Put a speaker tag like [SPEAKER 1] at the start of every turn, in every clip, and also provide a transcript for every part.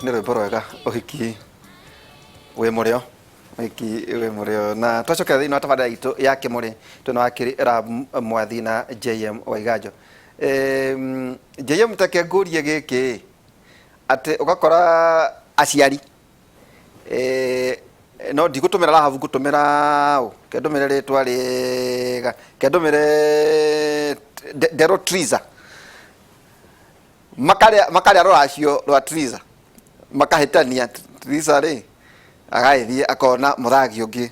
[SPEAKER 1] Nĩ rwĩmbo rwega, ũhiki wĩ mũrĩo, ũhiki wĩ mũrĩo. Na twacokera thĩinĩ wa tabarĩra itũ ya kĩmũrĩ, twĩna wakiri Rahab Mwathi na JM Waiganjo. JM, take ngũrie gĩkĩ, atĩ ũgakora aciari, no ndigũtũmĩra Rahabu, ngũtũmĩra ũ, ke ndũmĩre rĩtwa rĩega, ke ndũmĩre Ndero Triza, makarĩa rũracio rwa Triza, makahĩtania. Triza rĩ, agagĩthiĩ akona mũthagi ũngĩ,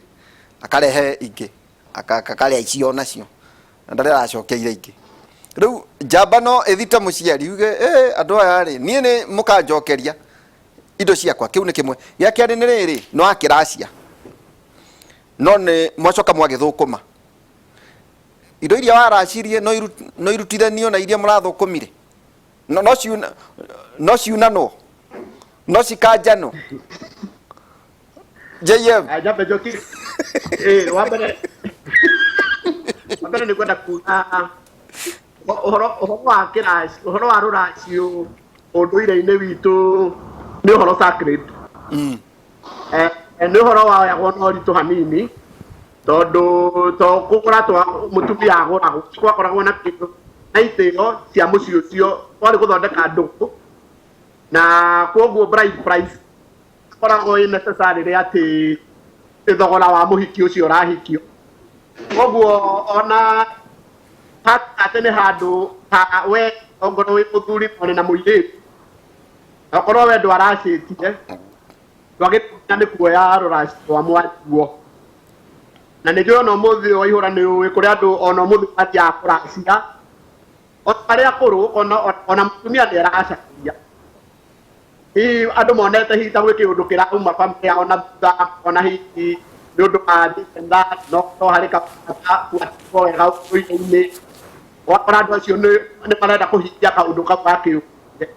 [SPEAKER 1] akarehe ingĩ, akarĩa icio nacio na ndarĩ aracokeire ingĩ. Rĩu njamba no ĩthite mũciari uge, "Ĩ, andũ aya rĩ, niĩ nĩ mũkanjokeria indo ciakwa." Kĩu nĩ kĩmwe. Gĩa kerĩ nĩ rĩrĩ, no akĩracia, no nĩ mwacoka mwagĩthũkũma indo iria waracirie, no irutithanio na iria mũrathũkũmire, no ciunanwo, no cikanjanwo, JM?
[SPEAKER 2] Ah, nyambe njoki wa mbere nĩ kwenda kuga ũhoro wa kĩraci, ũhoro wa rũracio ũndũire-inĩ witũ nĩ ũhoro sacred. Nĩ ũhoro woyagwo na ũritũ hanini, tondũ to kũgũra twa mũtumia agũragwo, gwakoragwo na kĩndũ na itĩo cia mũciĩ ũcio, kwarĩ gũthondeka ndũgũ, na kwoguo bride price koragwo ĩ necessary atĩ nĩ thogora wa mũhiki ũcio ũrahikio. Koguo ona atĩ nĩ handũ ha we ongorwo wĩ mũthuri na ũrĩ na mũirĩtu, na okorwo we ndwaracĩtie, ndwagĩrĩirwo nĩ kuoya rũracio rwa mwariguo. Na nĩ njũĩ ona ũmũthĩ ũyũ waihũra nĩ ũĩ kũrĩ andũ ona ũmũthĩ mathiaga kũracia, ona arĩa akũrũ, ona mũtumia nĩ aracaria. Hihi andũ monete hihi ta gwĩ kĩũndũ kĩrauma bamĩrĩ yao na thutha, ona hihi nĩ ũndũ wa this and that, no harĩ kabuatwo wega ũndũire-inĩ, ũgakora andũ acio nĩ marenda kũhingia kaũndũ kau ga kĩũndũire.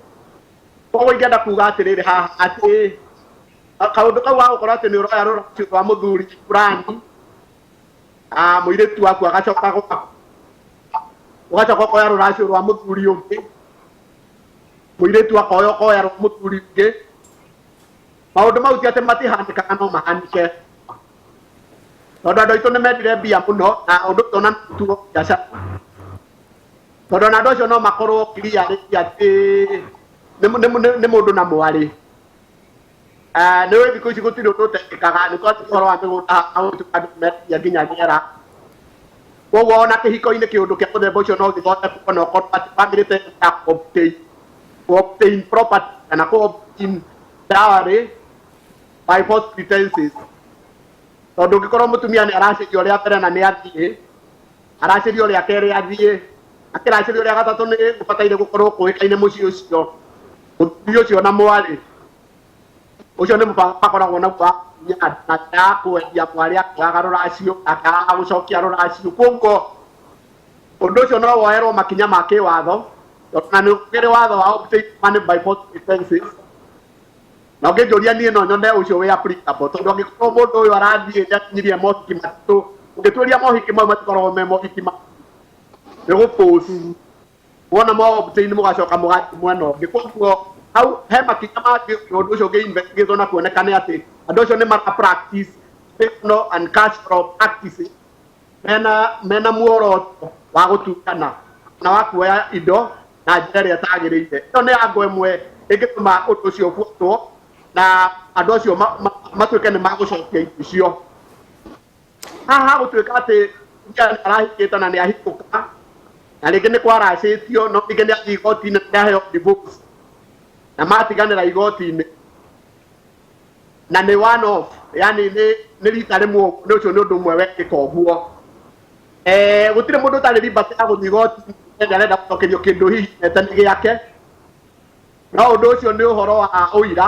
[SPEAKER 2] Koguo ingĩenda kuga atĩrĩrĩ haha, atĩ kaũndũ kau ga gũkorwo atĩ nĩ ũroya rũracio rwa mũthuri fulani, mũirĩtu waku agacoka gwaku, ũgacoka ũkoya rũracio rwa mũthuri ũngĩ, mũirĩtu akoya, ũkoya rwa mũthuri ũngĩ, maũndũ mau ti atĩ matihanĩkaga, no mahanĩke, tondũ andũ aitũ nĩ mendire mbia mũno, na ũndũ ũcio ona tuo biacara, tondũ ona andũ acio no makorwo clear rĩngĩ atĩ nĩ mũndũ na mwarĩ. Ah, nĩ ũĩ thikũ ici gũtirĩ ũndũ ũtekĩkaga, nĩ twathiĩ ũhoro wa mĩgũnda haha, andũ mendagia nginya rĩera. Koguo ona kĩhiko-inĩ kĩũndũ kĩa mũthemba ũcio no gĩthondekwo, na ũkorwo atĩ bamĩrĩ ta ĩyo ya kũ obtain property kana kũ obtain dowry by false pretenses, tondũ ũngĩkorwo mũtumia nĩ aracĩrio rĩa mbere na nĩ athiĩ, aracĩrio rĩa kerĩ athiĩ, akĩracĩrio rĩa gatatũ, nĩ gũbataire gũkorwo kũĩkaine mũciĩ ũcio, mũthuri ũcio na mwarĩ ũcio nĩ mũbango akoragwo naguo wa na njĩra ya kwendia mwarĩ akĩoyaga rũracio, akĩagaga gũcokia rũracio. Koguo ũndũ ũcio no woerwo makinya ma kĩwatho, tondũ na nĩ kũrĩ watho wa obtain money by false pretenses. Na ũngĩnjũria niĩ, no nyone ũcio wĩ applicable, tondũ angĩkorwo mũndũ ũyũ arathiĩ nĩ akinyirie mohiki matatũ, ũngĩtuĩria mohiki mau matikoragwo me mohiki ma nĩ gũpũci wona mo obtain, mũgacoka mũgathiĩ mwena ũngĩ. Koguo hau he makinya mangĩ ũndũ ũcio ũngĩ investigate na kuonekane atĩ andũ acio nĩ mara practice traditional and cultural practices mena muoroto wa gũtunyana na wa kuoya indo na njĩra ĩrĩa ĩtagĩrĩire. Ĩyo nĩ ango ĩmwe ĩngĩtũma ũndũ ũcio ũbuatwo na andũ acio matuĩke nĩ magũcokia indo icio. Haha gũtuĩka atĩ mũtumia nĩ arahikĩte na nĩ ahikũka, na rĩngĩ nĩ kwaracĩtio, no rĩngĩ nĩ athiĩ igoti-inĩ na nĩ aheo divorce na matiganĩra igoti-inĩ, na nĩ one off, yani nĩ rita rĩmwe ũguo, nĩ ũcio nĩ ũndũ ũmwe wekĩka ũguo. Gũtirĩ mũndũ ũtarĩ liberty ya gũthiĩ igoti-inĩ nĩ arenda gũcokerio kĩndũ hihi ete nĩ gĩake, no ũndũ ũcio nĩ ũhoro wa ũira,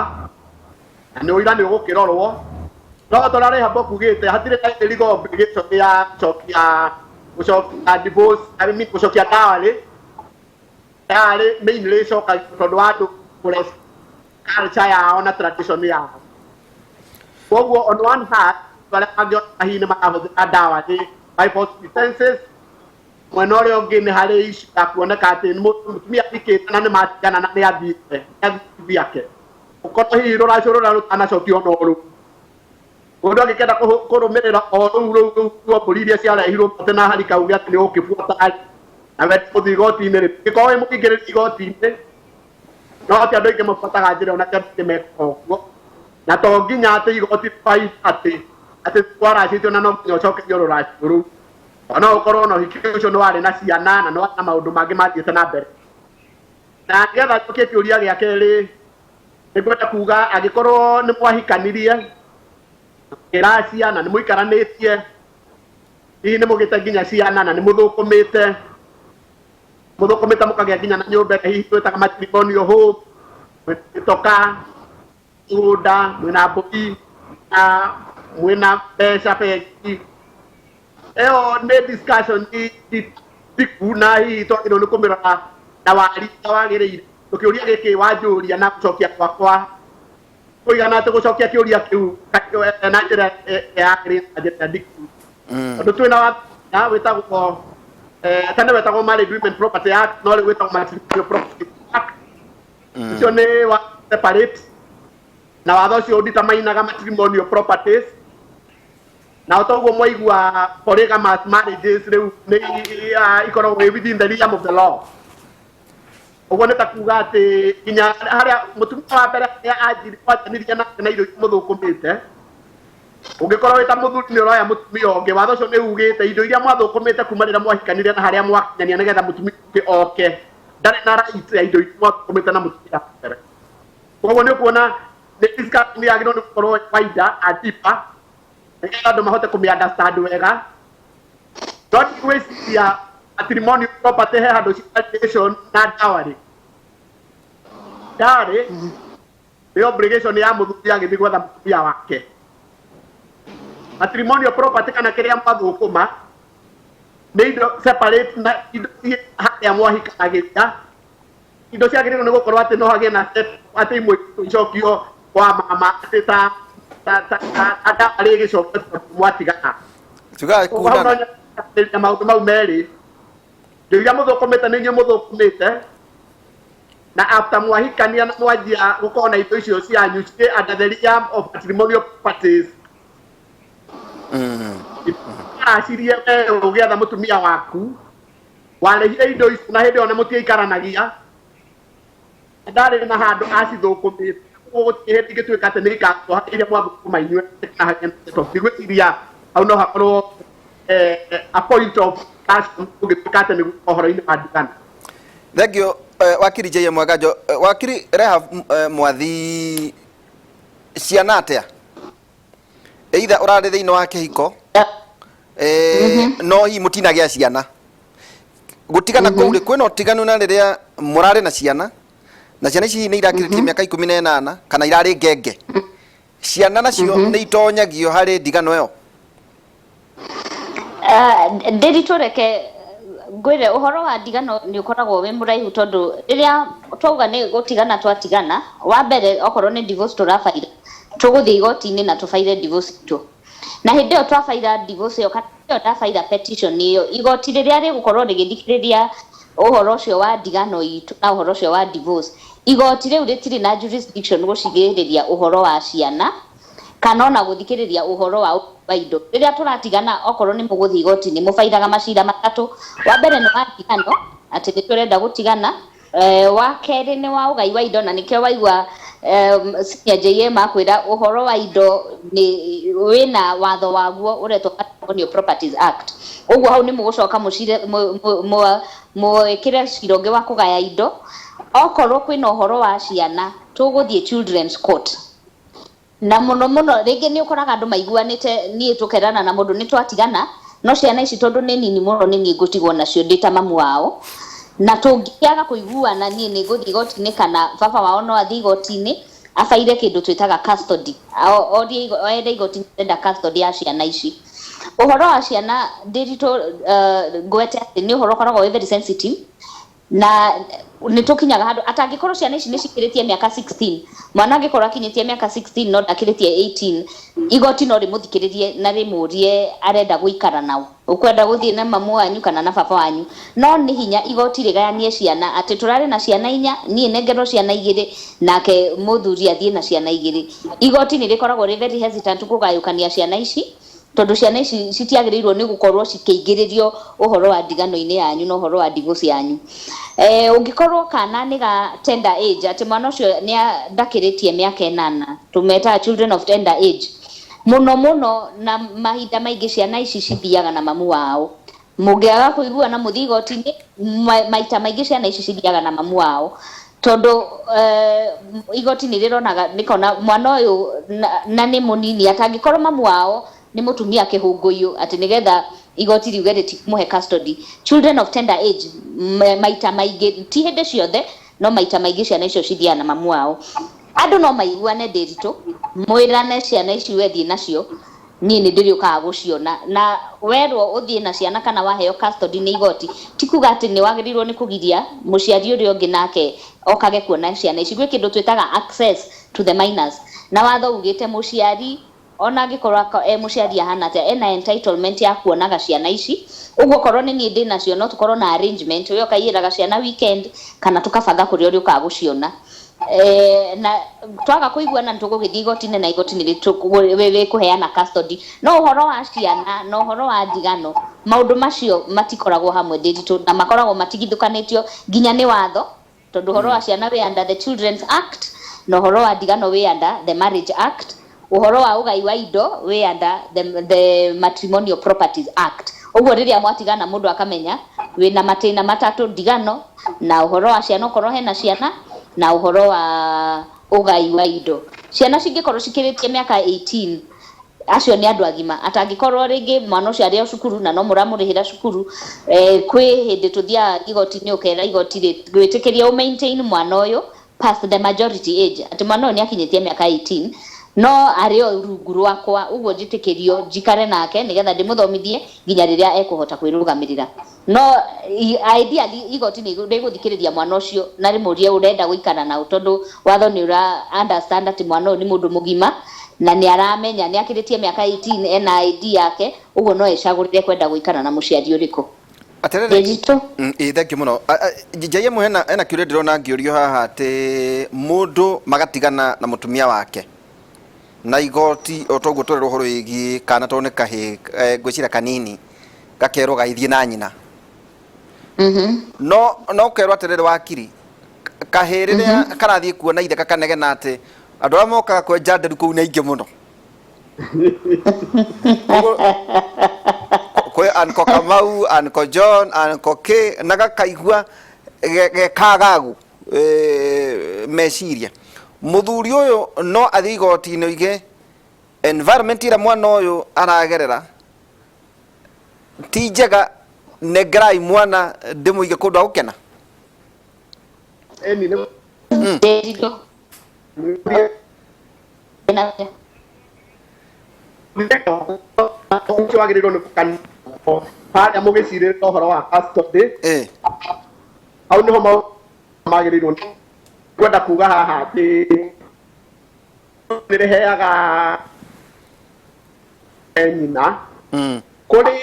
[SPEAKER 2] na nĩ ũira nĩ ũgũkĩrorwo. No ta ũrĩa Rehab okugĩte, hatirĩ na legal obligation ya gũcokia divorce, I mean gũcokia dowry. Dowry mainly ĩcokagio tondũ wa andũ kũre culture yao na tradition yao. Koguo on one hand, arĩa mangĩona hihi nĩ marahũthĩra dowry by false pretenses, mwena ũrĩa ũngĩ nĩ harĩ issue ya kuoneka atĩ nĩ mũtumia ahikĩte na nĩ matigana na nĩ athiĩte, nĩ athiĩ gĩake. Ũkorwo hihi rũracio rũrĩa rũtanacokio ona ũrũ. Mũndũ angĩkenda kũrũmĩrĩra o rũu rũu rũu rwa mbũri iria ciarehirwo mũtĩ na harika uge atĩ nĩ ũgũkĩbuata rĩ, na wende gũthiĩ igoti-inĩ rĩ, ũngĩkorwo wĩ mũingĩrĩru igoti-inĩ, no ti andũ aingĩ mabuataga njĩra ĩyo na ti andũ aingĩ mekaga ũguo. Na to nginya atĩ igoti rĩbaine atĩ atĩ waracĩtio na no nginya ũcokerio rũracio rũu. O no ũkorwo ona ũhiki ũcio nĩ warĩ na ciana na nĩ warĩ na maũndũ mangĩ mathiĩte na mbere. Na nĩgetha njokie kĩũria gĩa kerĩ, nĩ ngwenda kuga angĩkorwo nĩ mwahikanirie, mũkĩracia na nĩ mũikaranĩtie, hihi nĩ mũgĩte nginya ciana na nĩ mũthũkũmĩte, mũthũkũmĩte mũkagĩa nginya na nyũmba ĩrĩa hihi twĩtaga matrimonial home, mwĩna mĩtoka, mĩgũnda, mwĩna mbũri, na mwĩna mbeca bengi. Ĩyo nĩ discussion ndiku na hihi twagĩrĩirwo nĩ kũmĩrora na wari ũrĩa wagĩrĩire. Kĩũria gĩkĩ wanjũria na gũcokia gwakwa kũigana atĩ gũcokia kĩũria kĩu na njĩra yagĩrĩire na njĩra ndiku. Tondũ twĩna watho wĩtagwo tene wetagwo Married Women Property Act no rĩu wĩtagwo Matrimonial Property Act. Ũcio nĩ wa separate na watho ũcio ũnditamainaga matrimonial properties na o toguo mwaigua polygamous marriages rĩu nĩ ikoragwo ĩ within the realm of the law. Ũguo nĩ ta kuga atĩ nginya harĩa mũtumia wa mbere harĩa anjiri kwanjanirie nake na indo iria mũthũkũmĩte, ũngĩkorwo wĩ ta mũthuri nĩ ũroya mũtumia ũngĩ, watho ũcio nĩ ugĩte indo iria mwathũkũmĩte kuma rĩrĩa mwahikanire na harĩa mwakinyania nĩgetha mũtumia ũngĩ oke, ndarĩ na right ya indo iria mwathũkũmĩte na mũtumia wa mbere. Koguo nĩ ũkuona nĩ discussion yagĩrĩirwo nĩ gũkorwo ĩ wider and deeper nĩgetha andũ mahote kũmĩ understand wega. No ndigwĩciria matrimonial property he handũ ciĩ na dowry. Dowry nĩ obligation ya mũthuri agĩthiĩ gwetha mũtumia wake. Matrimonial property kana kĩrĩa mwathũkũma nĩ indo separate na indo ciĩ harĩa mwahikanagĩria. Indo ciagĩrĩirwo nĩ gũkorwo atĩ no hagĩe na step atĩ imwe icokio kwa mama atĩ ta ta ta ta dowry ĩgĩcokio tondũ mwatigana.
[SPEAKER 1] Tugaga
[SPEAKER 2] Koguo hau no
[SPEAKER 1] kundana.
[SPEAKER 2] nyende maũndũ mau merĩ. Indo iria mũthũkũmĩte nĩ inyuĩ mũthũkũmĩte na after mwahikania na mwanjia gũkorwo na indo icio cianyu ciĩ under the realm of matrimonial properties aracirie we ũgĩetha mũtumia waku warĩhire indo icio na hĩndĩ ĩyo na mũtiaikaranagia ndarĩ na handũ acithũkũmĩte koguo gũtirĩ hĩndĩ ingĩtuĩka atĩ nĩ ikatwo iria mwathũkũma inyuĩ kana hagĩe na ndeto. Ndigwĩciria hau no hakorwo a point of discussion ũngĩtuĩka atĩ nĩ ũhoro-inĩ wa ndigano.
[SPEAKER 1] Thank you wakiri JM Wagajo. Wakiri Rehab Mwathi, ciana atĩa? Either ũrarĩ thĩinĩ wa kĩhiko no hihi mũtinagĩa ciana, gũtigana kũu rĩ kwĩna ũtiganu na rĩrĩa mũrarĩ na ciana, na ciana ici nĩ irakĩrĩtie mĩaka 18 kana irarĩ ngenge, ciana nacio nĩ itonyagio harĩ ndigano ĩyo?
[SPEAKER 3] Ndĩritũ reke ngwĩre ũhoro wa ndigano nĩ ũkoragwo wĩ mũraihu tondũ rĩrĩa twauga nĩ gũtigana twatigana, wa mbere okorwo nĩ divorce tũrabaira, tũgũthiĩ igoti-inĩ na tũbaire divorce itũ. Na hĩndĩ ĩyo twabaira divorce ĩyo kana hĩndĩ ĩyo ndabaira petition ĩyo, igoti rĩrĩa rĩgũkorwo rĩgĩthikĩrĩria ũhoro ũcio wa ndigano itũ na ũhoro ũcio wa divorce, igoti rĩu rĩtirĩ na jurisdiction gũcigĩrĩria ũhoro wa ciana kana ona gũthikĩrĩria ũhoro wa wa indo. Rĩrĩa tũratigana okorwo nĩ mũgũthiĩ igoti-inĩ mũbairaga macira matatũ. Wa mbere nĩ wa ndigano, atĩ nĩ tũrenda gũtigana. Wa kerĩ nĩ wa ũgai wa indo na nĩkĩo waigua senior JM akwĩra ũhoro wa indo nĩ wĩna watho waguo ũretwo Matrimonial Properties Act. Ũguo hau nĩ mũgũcoka mũcire mwĩkĩre cira ũngĩ wa kũgaya indo. Okorwo kwĩna ũhoro wa ciana tũgũthiĩ Children's Court. Na mũno mũno rĩngĩ nĩ ũkoraga andũ maiguanĩte, niĩ tũkerana na mũndũ nĩ twatigana, no ciana ici tondũ nĩ nini mũno nĩ niĩ ngũtigwo nacio ndĩ ta mamu wao, na tũngĩaga kũiguana niĩ nĩ ngũthiĩ igoti-inĩ kana baba wao no athiĩ igoti-inĩ abaire kĩndũ twĩtaga custody, orie ere igoti ndĩrenda custody ya ciana ici. Ũhoro wa ciana ndĩritũ ngwete atĩ nĩ ũhoro ũkoragwo wĩ very sensitive. Na nĩ tũkinyaga handũ atangĩkorwo ciana ici nĩ cikĩrĩtie mĩaka 16, mwana angĩkorwo akinyĩtie mĩaka 16 no ndakĩrĩtie 18, igoti no rĩmũthikĩrĩrie na rĩmũrie arenda gũikara nao, ũkwenda gũthiĩ na mamu wanyu kana na baba wanyu. No nĩ hinya igoti rĩgayanie ciana atĩ tũrarĩ na ciana inya, niĩ nengerwo ciana igĩrĩ nake mũthuri athiĩ na ciana igĩrĩ. Igoti nĩ rĩkoragwo rĩ very hesitant kũgayũkania ciana ici, tondũ ciana ici citiagĩrĩirwo nĩ gũkorwo cikĩingĩrĩrio ũhoro wa ndigano-inĩ yanyu na ũhoro wa divorce yanyu. Ũngĩkorwo kana nĩ ga tender age, atĩ mwana ũcio nĩ ndakĩrĩtie mĩaka 8, tũmetaga children of tender age, mũno mũno na mahinda maingĩ ciana ici cithiaga na mamu wao. Mũngĩaga kũiguana mũthiĩ igoti-inĩ, maita maingĩ ciana ici cithiaga na mamu wao, tondũ igoti nĩ rĩronaga rĩkona mwana ũyũ na nĩ mũnini, atangĩkorwo mamu wao nĩ mũtumia kĩhũngũyũ, atĩ nĩgetha igoti riuge rĩtikũmũhe custody. Children of tender age, maita maingĩ, ti hĩndĩ ciothe, no maita maingĩ ciana icio cithiaga na mamu wao. Andũ no maiguane ndĩritũ, mwĩrane ciana ici we thiĩ nacio, niĩ nĩ ndĩrĩũkaga gũciona. Na werwo ũthiĩ na ciana kana waheo custody nĩ igoti, ti kuga atĩ nĩ wagĩrĩirwo nĩ kũgiria mũciari ũrĩa ũngĩ nake okage kuona ciana ici. Gwĩ kĩndũ twĩtaga access to the minors, na watho ugĩte mũciari ona angĩkorwo e mũciari ahana atĩa, ena entitlement ya kuonaga ciana ici. Ũguo okorwo nĩ niĩ ndĩnacio, no tũkorwo na arrangement, we ũkaiyĩraga ciana weekend kana tũkabanga kũrĩa ũrĩũkaga gũciona. Na twaga kũiguana nĩ tũgũgĩthiĩ igoti-inĩ, na igoti nĩ rĩkũheana custody. No ũhoro wa ciana na ũhoro wa ndigano, maũndũ macio matikoragwo hamwe ndĩritũ, na makoragwo matigithũkanĩtio nginya nĩ watho, tondũ ũhoro wa ciana wĩ under the Children's Act, na ũhoro wa ndigano wĩ under the Marriage Act, ũhoro wa ũgai wa indo wĩ under the Matrimonial Properties Act. Ũguo rĩrĩa mwatigana, mũndũ akamenya wĩna matĩna matatũ: ndigano, na ũhoro wa ciana okorwo hena ciana, na ũhoro wa ũgai wa indo. Ciana cingĩkorwo cikĩrĩtie mĩaka 18, acio nĩ andũ agima. Atangĩkorwo rĩngĩ mwana ũcio arĩ o cukuru na no mũramũrĩhĩra cukuru, kwĩ hĩndĩ tũthiaga igoti-inĩ, ũkera igoti gwĩtĩkĩria ũ maintain mwana ũyũ past the majority age, atĩ mwana ũyũ nĩ akinyĩtie mĩaka 18 no arĩ o rungu rwakwa, ũguo njĩtĩkĩrio njikare nake nĩgetha ndĩmũthomithie nginya rĩrĩa ekũhota kwĩrũgamĩrĩra. No ideally igoti nĩ rĩgũthikĩrĩria mwana ũcio na rĩmũrie ũrenda gũikara nao, tondũ watho nĩ ũra understand atĩ mwana ũyũ nĩ mũndũ mũgima na nĩ aramenya nĩ akĩrĩtie mĩaka 18, ena ID yake, ũguo no ecagũrĩre kwenda gũikara na mũciari ũrĩkũ.
[SPEAKER 1] Atĩrĩrĩ.
[SPEAKER 3] Ndĩritũ.
[SPEAKER 1] Ĩ thank you mũno. Njaiye hena kĩũria ndĩrona ngĩũrio haha, atĩ mũndũ magatigana na mũtumia wake na igoti o toguo tũrerwo ũhoro wĩgiĩ kana, tondũ nĩ kahĩ, ngwĩciria kanini, gakerwo gaithiĩ na nyina. No kerwo atĩrĩrĩ, wakiri, kahĩ rĩrĩa karathiĩ kuona ithe kakanegena atĩ andũ arĩa mokaga kwenja nderu kũu nĩ aingĩ mũno. Koguo, kwĩ Uncle Kamau, Uncle John, Uncle K, na gakaigua gekagagu meciria. Mũthuri ũyũ no athiĩ igoti-inĩ oige environment ĩrĩa mwana ũyũ aragerera ti njega, nengerai mwana ndĩmũige kũndũ agũkena.
[SPEAKER 2] Eni nĩ
[SPEAKER 3] Ndĩritũ. Na
[SPEAKER 2] ũcio wagĩrĩirwo nĩ gũkanio harĩa mũgĩcirĩrĩra ũhoro wa custody. Hau nĩho maũndũ magĩrĩirwo nĩ kwenda kuga haha atĩ nĩ rĩheaga nyina kũrĩ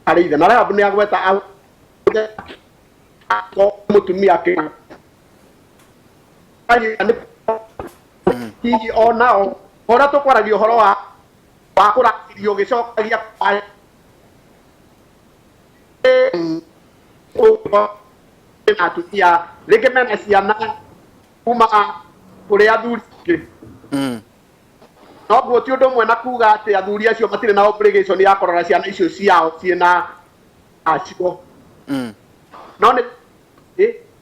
[SPEAKER 2] harĩ ithe, na Rahabu nĩ agweta mũtumia hihi onao ũrĩa tũkwaragia ũhoro wa kũracĩrio gĩcokagia na atumia rĩngĩ mena ciana kuma kũrĩ athuri angĩ. Noguo ti ũndũ ũmwe na kuga atĩ athuri acio matirĩ na obligation ya kũrora ciana icio ciao ciĩna acio. No nĩ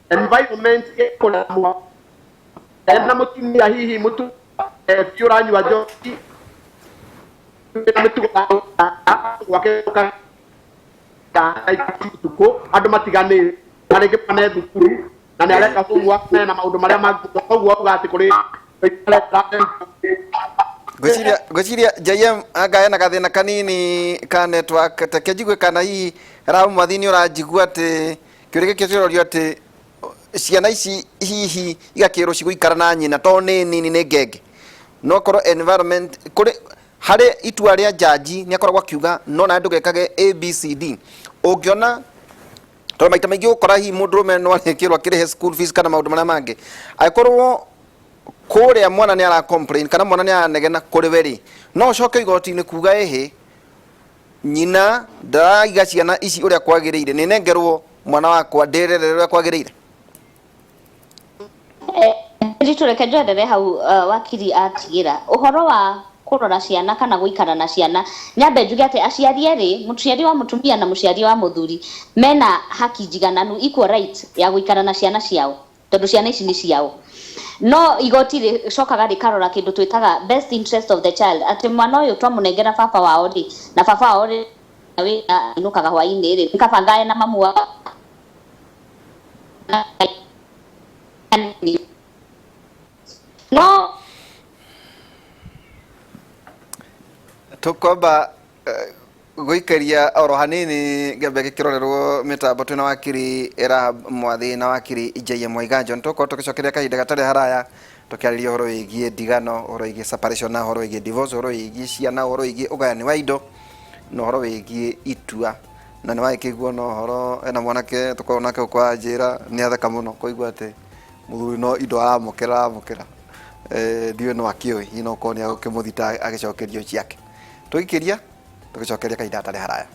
[SPEAKER 2] environment ĩkũremwo ena mũtumia, hihi mũtumia biũ ũranyua njohi na mĩtugo gwake ũtukũ, andũ matiganĩte, na rĩngĩ mwana e thukuru na nĩ areka homework na ena maũndũ marĩa mangĩ, koguo auga atĩ kũrĩ
[SPEAKER 1] Ngwĩciria JM anga ena gathĩna kanini ka network, reke njigue kana hihi. Rahabu Mwathi nĩ ũranjigua atĩ kĩũria gĩkĩ kĩrorio atĩ ciana ici hihi igakĩrwo cigũikara na nyina tondũ nĩ nini nĩ ngenge no korwo environment kũrĩ harĩ itua rĩa jaji nĩ akoragwo akiuga no nawe ndũgekage abcd ũngĩona tondũ maita maingĩ ũgũkora hihi mũndũrũme no arĩkĩrwo akĩrĩhe school fees kana maũndũ marĩa mangĩ angĩkorwo kũrĩa mwana nĩ ara complain kana mwana nĩ aranegena kũrĩ we rĩ no ũcoke igoti-inĩ kuga ĩhĩ nyina ndaraiga ciana ici ũrĩa kwagĩrĩire nĩ nengerwo mwana wakwa ndĩrerere ũrĩa kwagĩrĩire.
[SPEAKER 3] Nditũ reke njoerere hau wakiri atigĩra ũhoro wa kũrora ciana kana gũikara na ciana. Nyambe njuge atĩ aciari erĩ, mũciari wa mũtumia na mũciari wa mũthuri, mena haki njigananu, equal right ya gũikara na ciana ciao tondũ ciana ici nĩ ciao. No igoti rĩcokaga rĩkarora kĩndũ twĩtaga best interest of the child, atĩ mwana ũyũ twamũnengera baba wao rĩ, na baba wao rĩ wĩra ainũkaga hwainĩ rĩ, nĩ kaba ngae na mamu wao. No
[SPEAKER 1] Tũkwamba gũikĩria oro hanini ngĩambe gĩkĩrorerwo mĩtambo twĩna wakiri Rahab Mwathi na wakiri JM Waiganjo. Nĩ tũgũkorwo tũgĩcokeria kahinda gatarĩ haraya tũkĩarĩria ũhoro wĩgiĩ ndigano, ũhoro wĩgiĩ separation na ũhoro wĩgiĩ divorce, ũhoro wĩgiĩ ciana, ũhoro wĩgiĩ ũgayani wa indo na ũhoro wĩgiĩ itua. Na nĩ wagĩkĩigua na ũhoro ena mwanake tũkoragwo nake gũkũ anjĩra nĩ atheka mũno kũigua atĩ mũthuri no indo aramũkĩra aramũkĩra. Ndiũĩ no akĩũĩ hihi no ũkorwo nĩ agũkĩmũthita agĩcokerio ciake. Tũgĩkĩria tũgĩcokeria kahinda gatarĩ haraya.